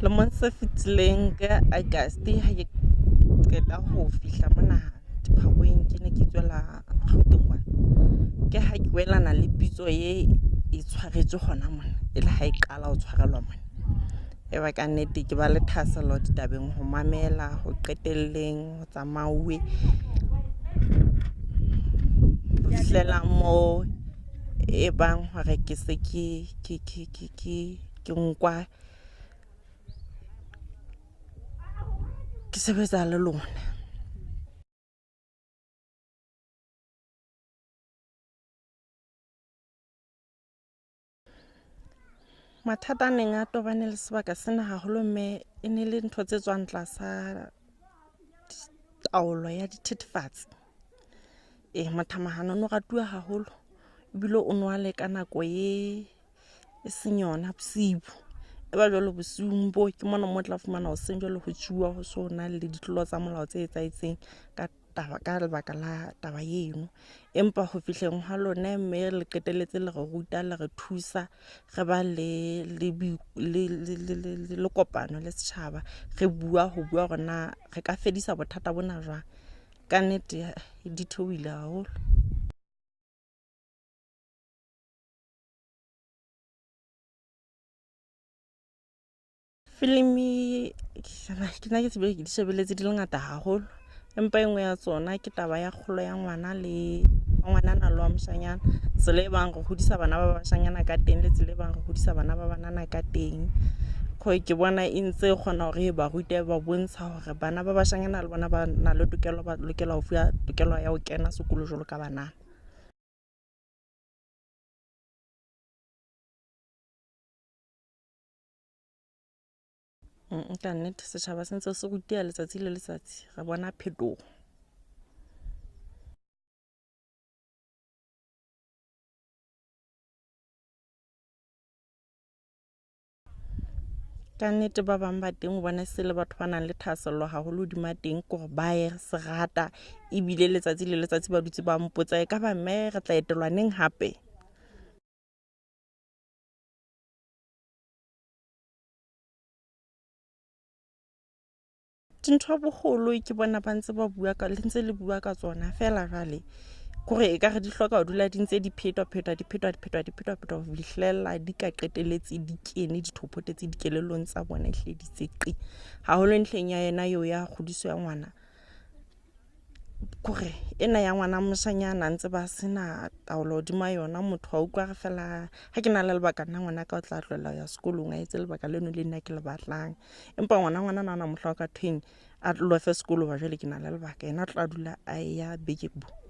Lemong se fetileng ka August ha ke qeta ho fihla mona Diphaweng, ke ne ke tswela Gauteng kwana. Ke ha ke welana le pitso e e tshwaretswe hona mona, e le ha e qala ho tshwarelwa mona. E ba kannete ke ba le thahasello ditabeng ho mamela, ho qetelleng ho tsamauwe ho fihlela moo e bang hore ke se ke nkwa ke sebetsa le lona. Mathata a neng a tobane le sebaka sena haholo mme e ne le ntho tse tswang tlasa taolo ya dithethefatsi. Ee, mothamahano o no ratuwa haholo ebile o nwa le ka nako e e seng yona bosiu. E ba jwale bosiung boo ke mona mo o tla fumana hoseng jwale ho tsuwa ho so na le ditlolo tsa molao tse etsahetseng ka taba ka lebaka la taba eno. Empa ho fihleng hwa lona mme le qetelletse le re ruta le re thusa re ba le kopano le setjhaba. Re bua ho bua hore na re ka fedisa bothata bona jwang. Kannete di theohile haholo. Filimi ke nna ke tsebe ke di shebelletse di le ngata haholo, empa e nngwe ya tsona ke taba ya kgolo ya ngwana le wa ngwanana le wa moshanyana. Tsela e bang re hodisa bana ba bashanyana ka teng le tsela e bang re hodisa bana ba banana ka teng. Ke bona e ntse e kgona hore e ba rute ba bontsha hore bana ba bashanyana le bona ba na le tokelo, ba lokela ho fuwa tokelo ya ho kena sekolo jwalo ka banana. Ka nnete setjhaba se ntse se ruteha letsatsi le letsatsi, re bona phetoho. Ka nnete ba bang ba teng o bona se le batho ba nang le thahasello haholo hodima teng ke hore ba e se rata ebile letsatsi le letsatsi ba dutse ba mpotsa e ka ba mme re tla etelwa neng hape. Dintho boholo ke bona ba ntse ba bua ka le ntse le bua ka tsona feela jwale kore ekare di hloka ho dula di ntse di phetwa phetwa di phetwa di phetwa di phetwa phetwa ho fihlella di ka qetelletse di kene di thophotetse dikelellong tsa bona ehlile di tse qi. Haholo ntlheng ya yena eo ya kgodiso ya ngwana. Kore ena ya ngwana moshanyana ntse ba sena taolo hodima yona. Motho wa utlwa re feela ha ke na le lebaka nna ngwanaka o tla tlohella ho ya sekolong a etse lebaka leno le nna ke le batlang. Empa ngwana ngwanana ha hona mohla o ka thweng a lofe sekolo hoba jwale ke na le lebaka. Yena o tla dula a ya beke bo.